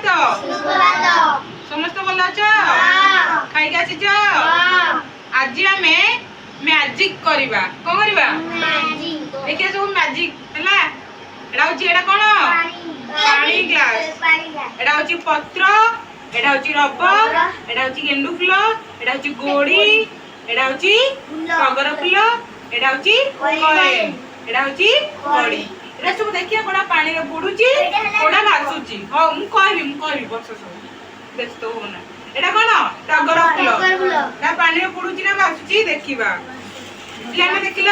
ସୁପ୍ରଭାତ। ସମସ୍ତେ ଭଲ ଅଛ? ଖାଇକି ଆସିଛ? ଆଜି ଆମେ ମ୍ୟାଜିକ କରିବା। କଣ କରିବା ଦେଖିବା ସବୁ। ମ୍ୟାଜିକ ହେଲା। ଏଟା ହଉଛି, ଏଟା କଣ? ପାଣି ଗ୍ଲାସ। ଏଟା ହଉଛି ପତ୍ର, ଏଟା ହଉଛି ରବର, ଏଟା ହଉଛି ଗେଣ୍ଡୁ ଫୁଲ, ଏଟା ହଉଛି ଗୋଡି, ଏଟା ହଉଛି ଟଗର ଫୁଲ, ଏଟା ହଉଛି କଏନ, ଏଟା ହଉଛି କଡି। ଏଟା ସବୁ ଦେଖିବା କୋଉଟା ପାଣିରେ ବୁଡୁଛି, କୋଉଟା ଭାସୁଛି। ହଉ, ମୁଁ କହିବି, ମୁଁ କହିବି, ବର୍ଷ ସବୁ ବ୍ୟସ୍ତ ହୁଅନା। ଏଟା କଣ? ଟଗର ଫୁଲ। ନା ପାଣିରେ ବୁଡୁଛି ନା ଭାସୁଛି ଦେଖିବା। ପିଲାମାନେ, ଦେଖିଲ?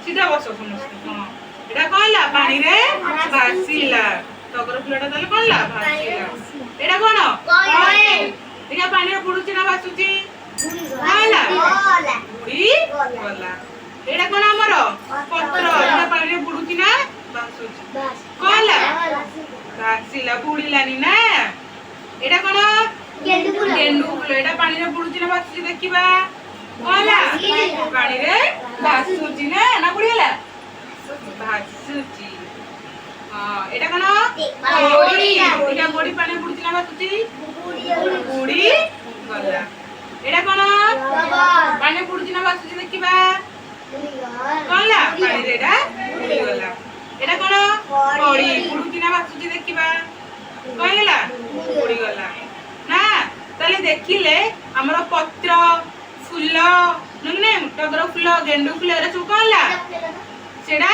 ସିଧା ବସ ସମସ୍ତେ। ହଁ, ଏଟା କଣ ହେଲା? ପାଣିରେ ଭାସିଲା। ଟଗର ଫୁଲଟା ତାହେଲେ କଣ ହେଲା? ଭାସିଲା। ଏଟା କଣ? ଦେଖିବା ପାଣିରେ ବୁଡୁଛି ନା ଭାସୁଛି। କଣ ହେଲା? ବୁଡି ଗଲା। ଏଇଟା କଣ ଆମର? ପତ୍ର। ଏଟା ପାଣିରେ ବୁଡୁଛି ନା ଭାସୁଛି? କଣ ହେଲା? ଭାସିଲା, ବୁଡିଲାନି ନା। ଏଇଟା କଣ? ଗେଣ୍ଡୁ ଫୁଲ। ଏଇଟା ପାଣିରେ ବୁଡୁଛି ନା ଭାସୁଛି ଦେଖିବା। କଣ ହେଲା? ପାଣିରେ ଭାସୁଛି ନା? ନା ବୁଡିଗଲା? ଭାସୁଛି। ହଁ, ଏଇଟା କଣ? ଗୋଡି। ଏଇଟା ଗୋଡି ପାଣି ବୁଡୁଛି ନା ଭାସୁଛି? ବୁଡି ଗଲା। ଏଇଟା କଣ? ପାଣି ବୁଡୁଛି ନା ଭାସୁଛି ଦେଖିବା। କଣ ହେଲା? ପାଣିରେ ଏଇଟା ବୁଡିଗଲା। ଏଇଟା କଣ? କଡି। ବୁଡୁଛି ନା ଭାସୁଛି ଦେଖିବା। କଣ ହେଇଗଲା? ବୁଡିଗଲା ନା। ତାହେଲେ ଦେଖିଲେ, ଆମର ପତ୍ର, ଫୁଲ ନୁହେଁ କି ନାଇଁ, ଟଗର ଫୁଲ, ଗେଣ୍ଡୁ ଫୁଲ, ଏରା ସବୁ କଣ ହେଲା? ସେଟା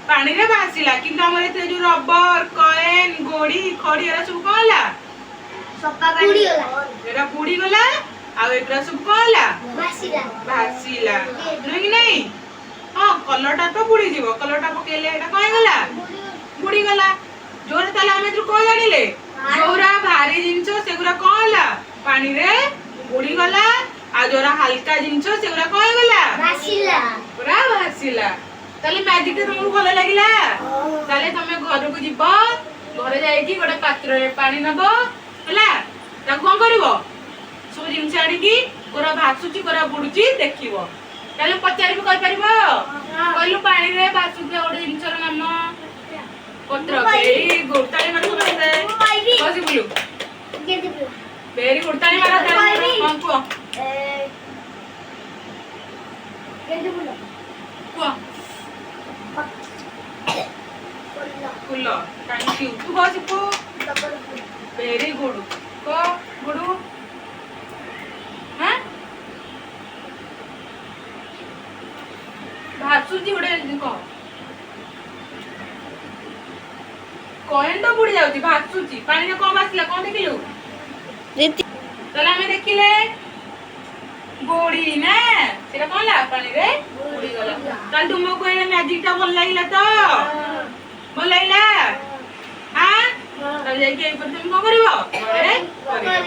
ପାଣିରେ ଭାସିଲା। କିନ୍ତୁ ଆମର ଏଥିରେ ଯୋଉ ରବର, କଏନ, ଗୋଡି, ଖଡି, ଏରା ସବୁ କଣ ହେଲା? ଏଟା ବୁଡିଗଲା। ଆଉ ଏଗୁରା ସବୁ କଣ ହେଲା? ଭାସିଲା, ନୁହେଁ କି ନାଇଁ? ହଁ, କଲରଟା ତ ବୁଡିଯିବ। କଲରଟା ପକେଇଲେ ଏଟା କଣ ହେଇଗଲା? ବୁଡିଗଲା ଯୋଉଟା। ତାହେଲେ ଆମେ ଏଥିରୁ କଣ ଜାଣିଲେ? ଯୋଉରା ଭାରି ଜିନିଷ ସେଗୁରା କଣ ହେଲା? ପାଣିରେ ବୁଡିଗଲା। ଆଉ ଯୋଉରା ହାଲକା ଜିନିଷ ସେଗୁରା କଣ ହେଇଗଲା? ପୁରା ଭାସିଲା। ତାହେଲେ ମ୍ୟାଜିକଟା ତମକୁ ଭଲ ଲାଗିଲା? ତାହେଲେ ତମେ ଘରକୁ ଯିବ। ଘରେ ଯାଇକି ଗୋଟେ ପାତ୍ରରେ ପାଣି ନବ, ହେଲା? ତାକୁ କଣ କରିବ? ସବୁ ଜିନିଷ ଆଣିକି କୋଉରା ଭାସୁଛି, କୋଉରା ବୁଡୁଛି ଦେଖିବ। ତାହେଲେ ପଚାରିବି, କହିପାରିବ? କହିଲୁ, ପାଣିରେ ଭାସୁଥିବା ଗୋଟେ ଜିନିଷର ନାମ। ପତ୍ର। ଭେରି ଗୁଡ, ତାଳି ମାର ସମସ୍ତେ। ବସି ବୁଲୁ। ଭେରି ଗୁଡ, ତାଳି ମାର, ତାଳି ମାର। ହଁ, କୁହ। କୁହ। ଫୁଲ, thank you. ତୁ କହ ଶିଖୁ। Very good. କହ ଗୁଡୁ। ହଁ, ଭାସୁଛି ଗୋଟେ କହ। କଏନ ତ ବୁଡି ଯାଉଛି। ଭାସୁଛି ପାଣିରେ କଣ? ଭାସିଲା କଣ ଦେଖିଲୁ? ତାହେଲେ ଆମେ ଦେଖିଲେ ଗୋଡି ନା, ସେଟା କଣ ହେଲା? ପାଣିରେ ବୁଡିଗଲା। ତାହେଲେ ତୁମକୁ ଏଇଟା ମ୍ୟାଜିକ ଟା ଭଲ ଲାଗିଲା ତ? ଭଲ ଲାଗିଲା? ହଁ। ତାହେଲେ ଯାଇକି ଏଇପରି ତମେ କଣ କରିବ? ଘରେ କରିବ।